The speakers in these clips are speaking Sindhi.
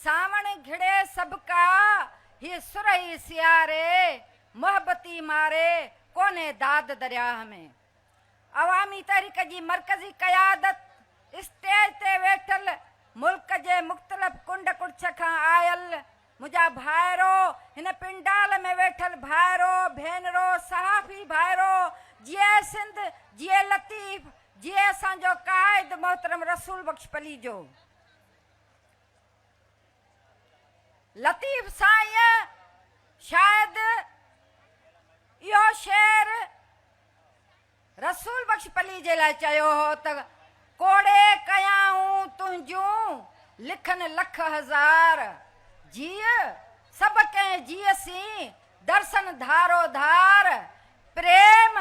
سانوڻ گهڙي سڀڪا، هي سرهي سياري، محبتي ماري، ڪونهي داد درياهه ۾. عوامي تحريڪ جي مرڪزي قيادت، اسٽيج تي ويٺل ملڪ جي مختلف ڪنڊ ڪڙڇ کان آيل منهنجا ڀائرو، هن پنڊال ۾ ويٺل ڀائرو، ڀينرو، صحافي ڀائرو، جيئي سنڌ، جيئي لطيف، جيئي اسان جو قائد محترم رسول بخش پليجو. لطيف سائينء شايد اهو شعر رسول بخش پليجي لاء چيو هو ته ڪوڙي ڪيائون تنهنجون لکن لک هزار، جيء سڀ ڪنهن جيء سين درسن ڌارو ڌار، پريم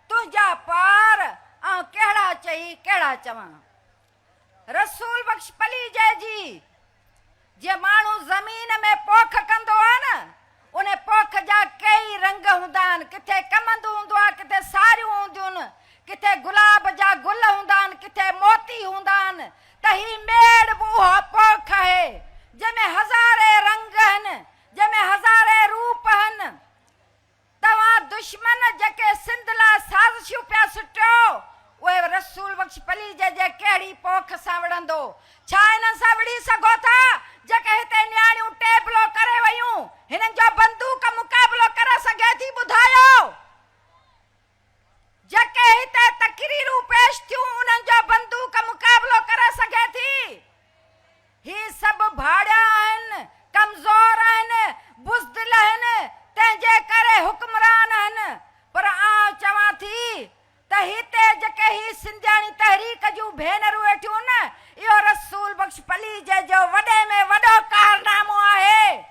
تنهنجا پار آئون ڪهڙا چئي ڪهڙا چوان. رسول بخش پليجي جي جيئن ماڻهو زمين ۾ پوک ڪندو آهي نه، ان پوک جا ڪيئي رنگ هوندا آهن، ڪٿي ڪمند هوندو آهي، ڪٿي ساريون هونديون آهن، ڪٿي گلاب جا گل هوندا آهن، ڪٿي موتي هوندا آهن ته هي ميڙ به اها پوک آهي، جنهن ۾ هزارين رنگ آهن، جنهن ۾ هزارين روپ آهن. توهان دشمن جيڪي سنڌ لاء سازشون پيا سٽيو، اهي رسول بخش پليجي جي ڪهڙي پوک سان وڙهندو؟ ڇا انهن سان وڙهي سگهو ٿا، جيڪي هتي نياڻيون ٽيبلو ڪري ويون، هنن جو بندوق مقابلو ڪري سگهي ٿي ٻڌايو؟ جيڪي هتي تقريرون پيش ٿيون انهن جو بندوق مقابلو ڪري سگهي ٿي؟ هي سڀ ڀاڙيا آهن، ڪمزور آهن، بزدل آهن، تنهن جي ڪري حڪمران آهن. پر آئون چوان ٿي ته هتي جيڪي هي سنڌياڻي تحريڪ جون ڀينرون ويٺيون نه، اهو رسول بخش پليجي جو وڏي ۾ وڏو ڪارنامو آهي.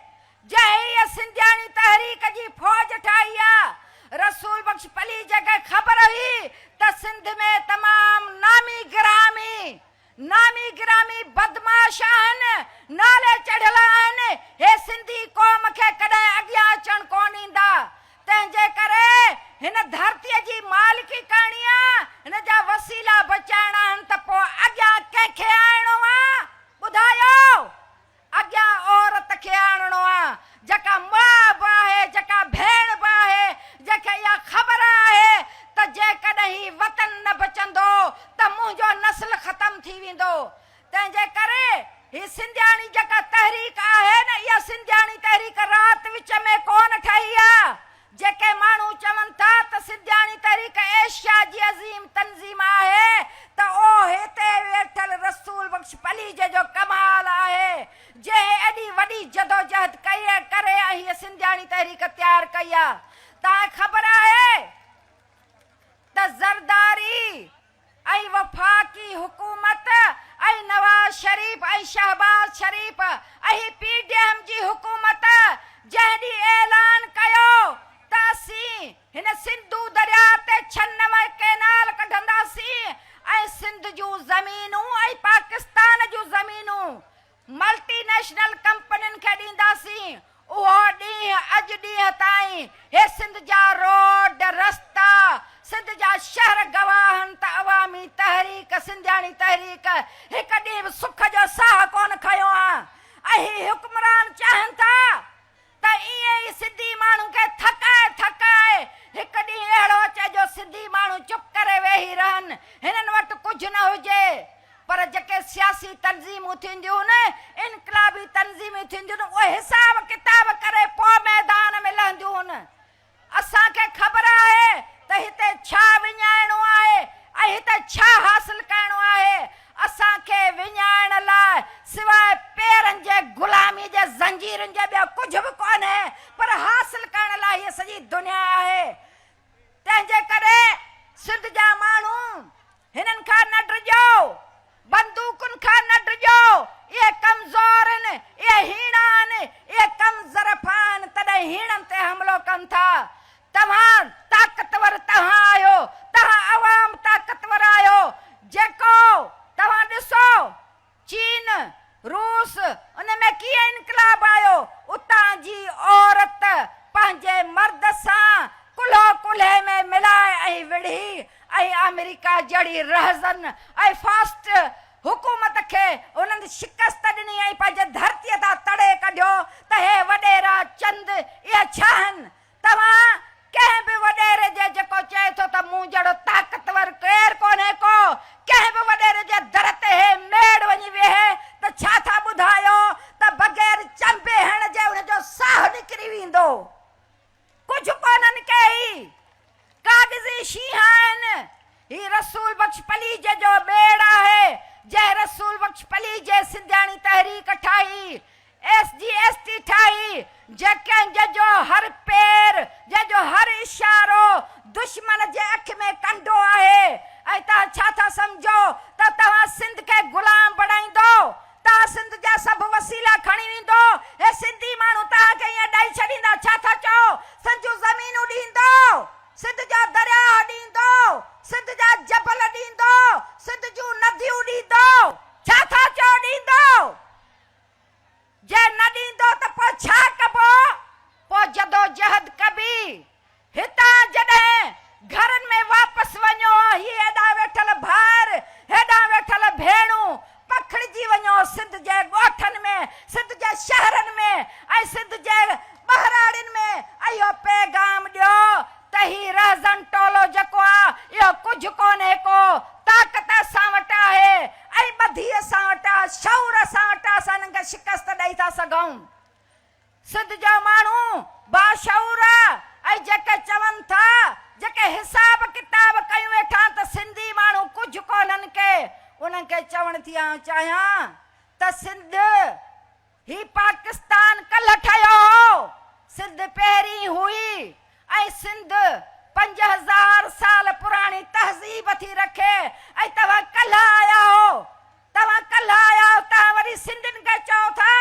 جنهن هيء سنڌياڻي تحريڪ جي فوج ٺاهي آ. رسول بخش پليجي کي خبر هئي ته سنڌ ۾ تمام نامي گرامي نامي گرامي بدمعاش آهن، نالي چڙهيل آهن، هي سنڌي قوم کي ڪڏهن اڳيان اچڻ ڪونه ڏيندا. تنهن جي ڪري هن ڌرتيء جي مالڪي ڪرڻي آ، هن جا وسيلا بچائڻا آهن ته پوء اڳيان ڪنهن کي آڻڻو آ؟ ٻڌايو! اڳيان عورت کي آڻڻو آ، جيڪا ماء به آهي، جيڪا ڀيڻ به آهي، جنهن کي اها خبر آهي ته جيڪڏهن هي وطن نه بچندو ته منهنجو نسل ختم ٿي ويندو. تنهن جي ڪري هي سنڌياڻي جيڪا تحريڪ آهي نه اها سنڌياڻي تحريڪ رات وچ ۾ ڪونه ٺهي آ. جيڪي ماڻهو چون ٿا ته سنڌياڻي تحريڪ ايشيا جي عظيم تنظيم آهي ته اهو هتي ويٺل رسول بخش پليجي جو ڪمال آهي جنهن ايڏي وڏي جدوجهد ڪئي ڪري ۽ هيء سنڌياڻي تحريڪ تيار ڪئي آ. توهان کي خبر آهي ته زرداري ۽ وفاقي حڪومت ۽ نواز شريف ۽ شهباز شريف ۽ هي پي ڊي ايم جي حڪومت جنهن ڏينهن اعلان ڪيو ته اسين هن سنڌو درياء تي 96 ڪئنال ڪڍنداسين ۽ سنڌ جون زمينون ۽ پاڪستان جون زمينون ملٽي نيشنل ڪمپنين کي ڏينداسين، اهو ڏينهن اڄ ڏينهن تائين هي سنڌ جا روڊ رستا، سنڌ جا شهر گواهن ته عوامي تحريڪ، سنڌياڻي تحريڪ هڪ ڏينهن به سک جو ساهه ڪونه کنيو آ ۽ هي حڪمران چاهين ٿا ته ائين ئي سنڌي ماڻهن کي ٿڪائي ٿڪائي هڪ ڏينهن اهڙو اچي جو سنڌي ماڻهو چپ ڪري ويهي رهن، هنن وٽ ڪجهه نه هجي. پر جيڪي سياسي تنظيمون ٿينديون، انقلابي تنظيمون ٿينديون، اهي حساب ڪتاب ڪري پوء ميدان ۾ لهنديون. اسان کي خبر آهي ته هتي ڇا وڃائڻو آهي ۽ هتي ڇا حاصل ڪرڻو آهي. اسان کي وڃائڻ لاء سواء پيرن جي غلامي جي زنجيرن جي ٻيو ڪجهه به ڪونهي پر حاصل ڪرڻ لاء هيء سڄي دنيا آهي. تنهن جي ڪري سنڌ جا ماڻهو هنن کان نه ڊڄو، بندوقن کان نه ڊڄو، اهي ڪمزور آهن، اهي هيڻا آهن، اهي ڪم ظرف آهن، تڏهن هيڻن تي حملو ڪن ٿا. توهان طاقتور توهان آهيو، توهان عوام طاقتور آهيو، جيڪو توهان ڏسو چين، روس، ان ۾ ڪيئن انقلاب آيو، اتان جي عورت پنهنجي مرد سان ڪلهو ڪلهي ۾ ملائي ۽ وڙهي ۽ آمريڪا جهڙي رهزن ۽ فاسٽ حڪومت کي انهن شڪست ڏني ۽ پنهنجي ڌرتيء تان تڙ. سڀ وسيلا کڻي ويندو. هي سنڌي ماڻهو توهان کي ائين ڏئي ڇڏيندا؟ ڇا ٿا چئو؟ سنڌ جون زمينون ڏيندو، سنڌ جا درياهه ڏيندو، سنڌ جا جبل ڏيندو، سنڌ جون نديون ڏيندو. ڇا ٿا چئو ڏيندو؟ جي نه ڏيندو ته پوء ڇا ڪبو؟ پوء جدوجهد ڪبي. هتان جڏهن گهرن ۾ واپس وڃو ها هي هيڏانهن ويٺل ڀائر، هيڏانهن ويٺل ڀيڻون پکڙجي وڃو سنڌ جي ڳوٺن ۾، سنڌ جي شهرن ۾ ۽ سنڌ جي ٻهراڙين ۾ اهو پيغام ڏيو ته هي رهزن ٽولو جيڪو آ اهو ڪجهه ڪونهي ڪو، طاقت اسان وٽ آهي ۽ ٻڌي اسان وٽ آ، شعور اسان وٽ آ، اسان انهن کي شڪست ڏئي ٿا سگهون. سنڌ جا ماڻهو باشعور ۽ جيڪي چون ٿا، جيڪي حساب ڪتاب ڪيون ويٺا آهن ته سنڌي ماڻهو ڪجهه ڪونهن ڪي، انهن کي چوڻ ٿي آئون چاهيان ته سنڌ هي پاڪستان ڪلهه ٺهيو هو، سنڌ پهرين هئي ۽ سنڌ 5000 سال پراڻي تهذيب ٿي رکي ۽ توهان ڪلهه آيا هو، توهان ڪلهه آيا آهيو توهان وري سنڌين کي چئو ٿا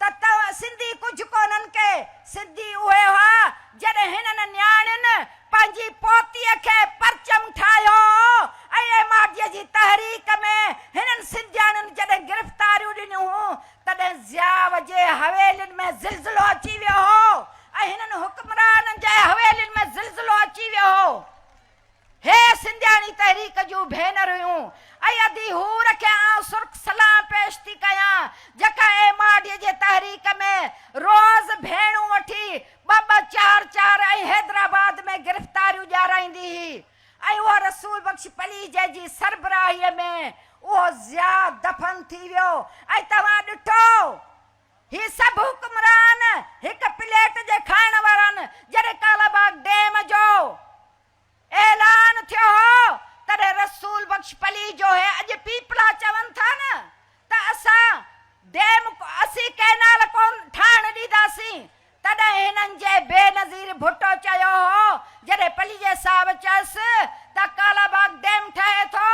ته توهان سنڌي ڪجهه ڪونهن ڪي سنڌي اهي هئا جڏهن هنن نياڻين پنهنجي پوتيء کي پرچم ٺاهيو هو ۽ ايم آر ڊي جي تحريڪ ۾ هنن سنڌياڻين جڏهن گرفتاريون ڏنيون هون تڏهن ضياء جي حويلين ۾ زلزلو اچي ويو هو ۽ هنن حڪمرانن جي حويلين ۾ زلزلو اچي ويو هو. هي سنڌياڻي تحريڪ جون ڀينر هيون ۽ ادي حور کي آئون سرخ سلام پيش ٿي ڪيان جيڪا ايم آر ڊي جي تحريڪ ۾ روز ڀيڻون وٺي ٻه ٻه چار چار ۽ حيدرآباد ۾ گرفتاريون ڏيارائيندي هئي ۽ اهو رسول بخش پليجي جي سربراهي ۾ اهو ضياء دفن ٿي ويو ۽ توهان ڏٺو هي سڀ حڪمران هڪ پليٽ جي کائڻ وارا آهن جڏهن ڪالاباغ ڊيم جو اعلان ٿيو هو تڏهن رسول بخش پليجو هي اڄ پيپلا چون ٿا نه ته اسان ڊيم اسين ڪئنال ڪون ٺاهڻ ڏينداسين تڏهن هنن جي بينظير ڀٽو چيو هو جڏهن پليجي صاحب چيس ته ڪالاباغ ڊيم ٺهي ٿو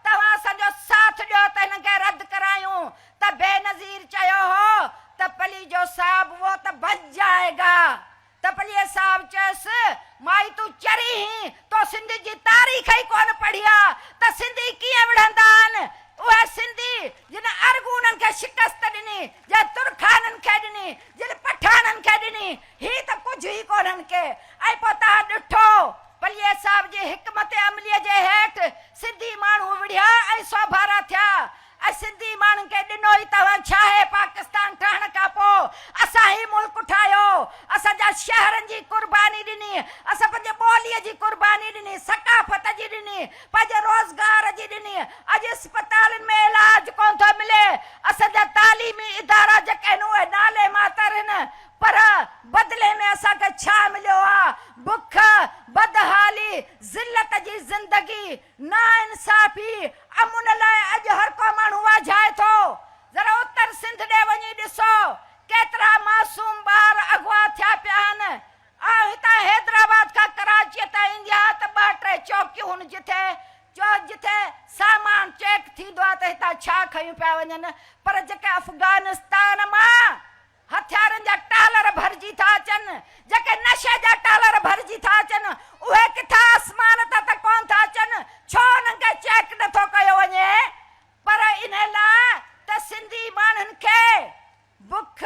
توهان اسان جو ساٿ ڏيو ته هنن کي رد ڪرايون ته بينظير چيو هو ته پليجو صاحب وو ته بچ جائيگا تپليء صاحب چيس، مائي تون چري هين، تو سنڌ جي تاريخ ئي ڪونه پڙهي آ ته سنڌي ڪيئن وڙهندا آهن. اهي سنڌي جن ارغونن کي شڪست ڏني، جن ترخانن کي ڏني، جن پٺاڻن کي ڏني، هي ته ڪجهه ئي ڪونهن ڪي. ۽ پوء توهان ڏٺو، پليء صاحب جي حڪمت عمليء جي هيٺ سنڌي ماڻهو وڙهيا ۽ سوڀارا ٿيا. ۽ سنڌي ماڻهن کي ڏنو ئي توهان ڇاهي پاڪستان ٺهڻ کان پوء اسان هي ملڪ ٺاهيو اسان جا شهرن جي قرباني ڏني اسان پنهنجي ٻولي جي قرباني ڏني ثقافت جي ڏني پنهنجي روزگار جي ڏني اڄ اسپتالن ۾ علاج ڪون ٿو ملي اسان جا تعليمي ادارا جيڪي آهن اهي نالي ماتر آهن پر بدلي ۾ اسان کي ڇا مليو آ بک بدحالي ذلت جي زندگي ناانصافي، امن لاء اڄ هر ڪو ماڻهو واجهائي ٿو. ذرا اتر سنڌ ڏي وڃي ڏسو ڪيترا معصوم ٻار اغوا ٿيا پيا آهن. آئون هتان حيدرآباد کان ڪراچيء تائين ايندي آهيان ته ٻه ٽي چوڪيون هن جٿي جو جٿي سامان چيڪ ٿيندو آهي ته هتان ڇا کنيون پيا وڃن پر جيڪي افغانستان مان هٿيارن جا ٽالر ڀرجي ٿا اچن، جيڪي نشي جا ٽالر ڀرجي ٿا اچن، اهي ڪٿان آسمان تان ته ڪونه ٿا اچن، ڇو انهن کي چيڪ نه ٿو ڪيو وڃي؟ پر انهي لاء ته سنڌي ماڻهن کي بک،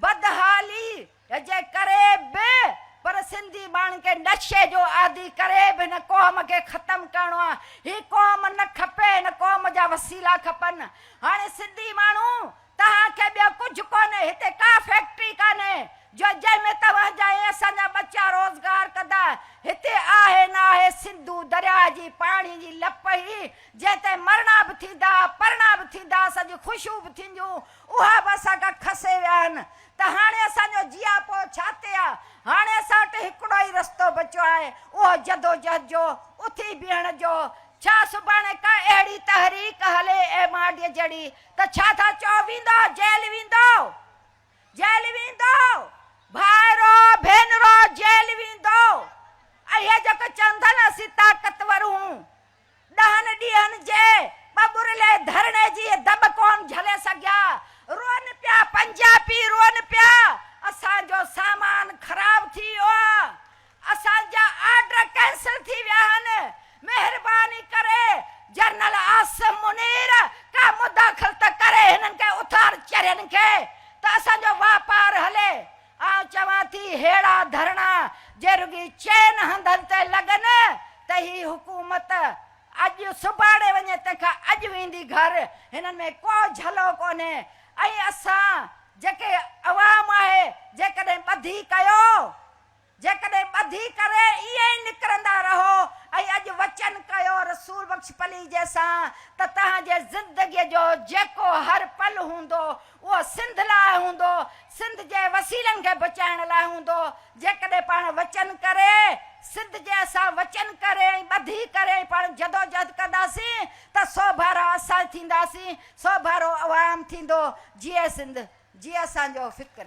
بدحالي جي ڪري به پر سنڌي ماڻهن کي نشي جو عادي ڪري به هن قوم کي ختم ڪرڻو آهي، هي قوم نه کپي، هن قوم جا وسيلا کپن. هاڻي سنڌي ماڻهو توهان کي ٻيو ڪجهه ڪونهي، هتي ڪا فيڪٽري ڪانهي جو جنهن ۾ توهان جا ۽ اسان جا ٻچا روزگار ڪندا، هتي آهي نه آهي سنڌو درياهه جي پاڻي جي لپ هئي جنهن تي مرڻا به ٿيندا، پرڻا به ٿيندا، اسان جون خوشيون به ٿينديون، اها به اسان کان کسي ويا آهن ته هاڻي اسان جو جياپو ڇا تي آ؟ هاڻي اسان وٽ هڪڙو ئي رستو بچيو آهي اهو جدوجهد جو، اٿي بيهڻ جو، ڇا سڀاڻي ڪا اهڙي تحريڪ هلي ايم آر ڊي جهڙي ته ڇا ٿا چئو ويندو جيل ويندو جيل ويندو ڀائرو ڀينرو جيل ويندو ۽ هي جيڪو چون ٿا نه اسين طاقتور هون ڏهن ڏينهن جي ٻٻرلي ڌرڻي جي دٻ ڪون جهلي سگهيا روئن پيا. چرين کي ته اسان جو واپار هلي. آئون چوان ٿي ههڙا ڌرڻا جي رڳي چئن هنڌن تي لڳن ته هي حڪومت اڄ سڀاڻي وڃي تنهن کان اڄ ويندي گهر. هنن ۾ ڪو جهلو ڪونهي ۽ اسان جيڪي عوام آهي جيڪڏهن ٻڌي ڪيو جيڪڏهن ٻڌي ڪري ائين ئي نڪرندا رهو ۽ اڄ وچن ڪيو رسول بخش پليجي سان ته توهان جي زندگيء جو جيڪو هر پل هوندو اهو سنڌ لاء هوندو، سنڌ جي وسيلن کي بچائڻ لاء هوندو، جيڪڏهن پاڻ وچن ڪري سنڌ جي اسان وچن ڪري ۽ ٻڌي ڪري ۽ پاڻ جدوجهد ڪنداسين ته سوڀارا اسان ٿينداسين، سوڀارو عوام ٿيندو، جيئي سنڌ، جيئي اسان جو فڪر.